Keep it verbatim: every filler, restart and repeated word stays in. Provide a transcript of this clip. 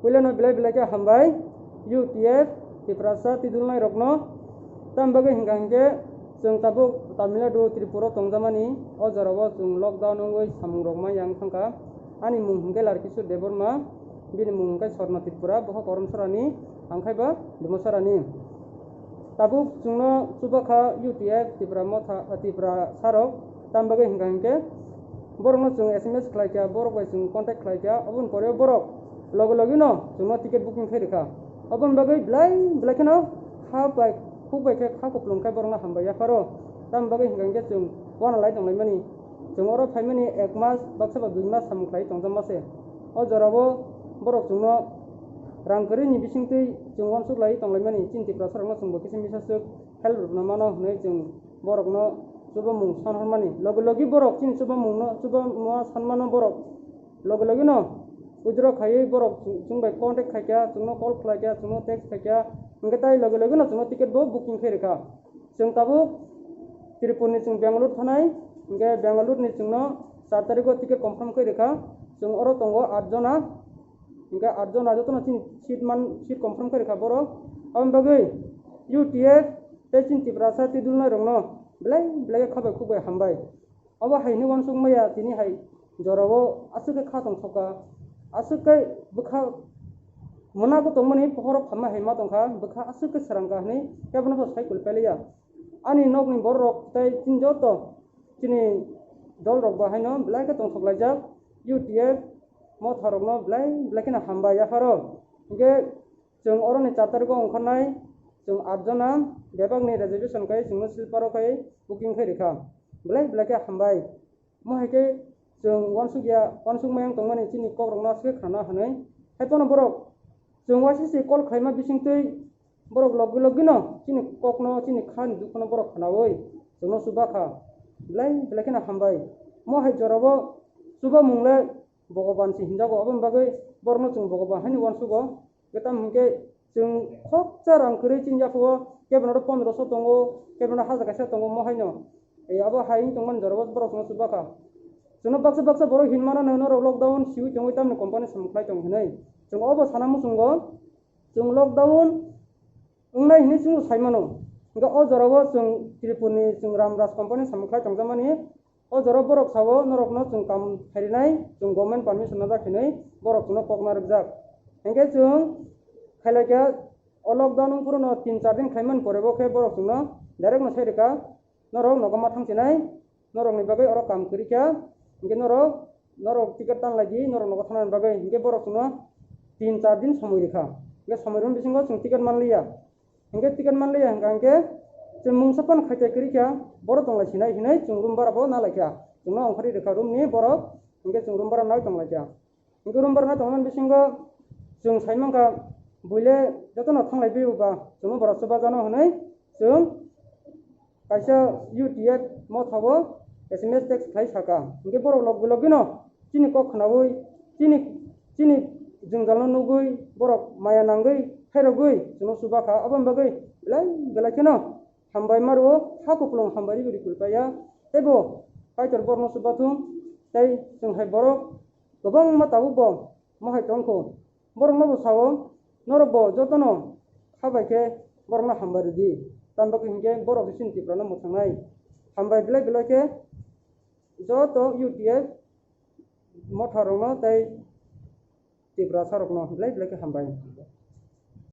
Puilano belai belai khe hambai U T F Tiprasa twi dulnai rokno. Tam bagwi hwnkha hinkhe chwng tabuk Tamil Nadu, Tripura o tongjamani, o jorao chwng lockdown wngwi samung rok manya wng thangkha. Ani mung hinkhe Larkishore Debbarma, bini mung hinkhe Swarna Tripura, boha Karamsarani, ang khai ba Dumasarani. Tabuk chwngno chubakha U T F Tipra Motha, Tipra sarok, tam bagwi hwnkha hinkhe borokno chwng S M S khlaikha, borok bai chwng contact khlaikha, oboni pore borok logi logino chwngno ticket booking khai rwkha. Oboni bagwi belai belai kheno kha bai, khuk bai khe kha kupulung khai borokno hambai yapharo. Tam bagwi hwnkha hinkhe chwng uanalai tonglaimani. Chwng oro phaimani ek mas baksa ba dui mas samung khlai tongjama se. O jorao borok chwngno rang kwrwini bisingtwi chwng uansuk lai tonglaimani, chini Tiprasarokno chwngbo kisa misa swk help rwna mano hwnwi chwng borokno chubamung san hormani. Logi logi borok chini chubamungno, chubamung sanmano borok logi logino withdraw khaiwi borok chwng, chwng bai contact khaikha, chwngno call khlaikha, chwngno text khaikha, hwnkhe tai logi logino chwngno ticket bo booking khai rwkha. Chwng tabuk Tripurani chwng Bangalore thanai, hwnkhe Bangalore ni chwngno char tarikh o ticket confirm khai rwkha. Chwng oro tongo aat jona, hwnkhe aat jona jotono chini seat man, seat confirm khai rwkha borok. Aboni bagwi U T F tei chini Tiprasa twi dulnai rokno belai belai khe kha bai khuk bai hambai. Obo hai hwnwi uansuk maya tini hai jorao aswk khe kha tongthokha, aswk khe bwkha mwnabo tongmani, pohoro phamma hai ma tongkha, bwkha aswk khe swrangkha hwnwi kebono bo sai kwlwi pailiya. Ani nokni bororok tei chini joto chini dolrok bo haino belai khe tongthok laijak. U T F Motha rokno belai belai kheno hambai yapharo. Hwnkhe chwng oroni char tarikh o ongkhornai, chwng aat jona bebakni reservation khai chwngno sleeper o khai booking khai rwkha. Belai belai khe hambai. Mo hai khe chwng uansuk ya, uansuk mayang tongmani chini kokrokno aswk khe khnana hwnwi. Hai phano borok chwng uaisukhe call khlaima bisingtwi borok logi logino chini kokno, chini khani dukhono borok khnaui chwngno chubakha. Belai belai kheno hambai. Mo hai jorao chubamung le Bhogoban se hinjago, aboni bagwi borokno chwng Bhogoban haino uansugo. Hwnkhe tamo hwnkhe chwng khoroksa rang kwrwi chini yaphao kebono pondroso tongo, kebono hajar kaisa tongo, mo haino. E, abo hai wng tongmani jorao borok chwngno chubakha. Chwngno baksa baksa borok hinmano norok lockdown siwi tongwi tamni company samung khlai tong hinwi. Chwng obo sana muchungo, chwng lockdown wngnai hinwi chwngno saimano. Hwnkhe o jorao chwng Tripurani chwng Ramraj company samung khlai tongjakmani. O jorao borok sao norokno chwng kam phairinai, chwng government permission najak hinwi borok chwngno kokna rwkjak. Hinkhe chwng khailaikha o lockdown wng phuru no tin char din khlaimani pore bo khe borok chwngno direct no sai rwkha, norok nogo ma thang chinai, norokni bagwi oro kam kwrwi kha, hinkhe norok, norok ticket tan lai di, norok nogo thanani bagwi, hinkhe borok chwngno tin char din somoi rwkha. Hinkhe somoi rwni bisingo chwng ticket manliya. Hinkhe ticket manliya hwnkha hinkhe chwng mungsa phano khaichai kwrwi kha, boro tonglai sinai hinwi chwng room bara bo nalaikha. Chwngno ongkhorwi rwkha room ni borok, hinkhe chwng room bara nai tonglaikha. Hinkhe room bara nai tongmani bisingo chwng sai mankha, buile jotono thanglai phi ba chwngno bora chuba jano hinwi chwng kaisa U T F Motha bo S M S text khlai saka. Hinkhe borok log logino chini kok khnaui, chini, chini jwngjalno nugui, borok maya nangui, khairogui chwngno chubakha. Aboni bagwi belai belai kheno hambai ma rwo, ha kupulung hambai rwi rwi kwlwi paiya. Teibo Kaitor borokno chubathung, tei chwng hai borok kwbangma tabukbo mohai tongkhu. Borokno bo sao, norok bo jotono kha bai khe borokno hambai rwdi. Tamni bagwi hinkhe borok chini Tiprano mwthangnai. Hambai belai belai khe joto U T F Motha rokno tei Tiprasa rokno belai belai khe hambai.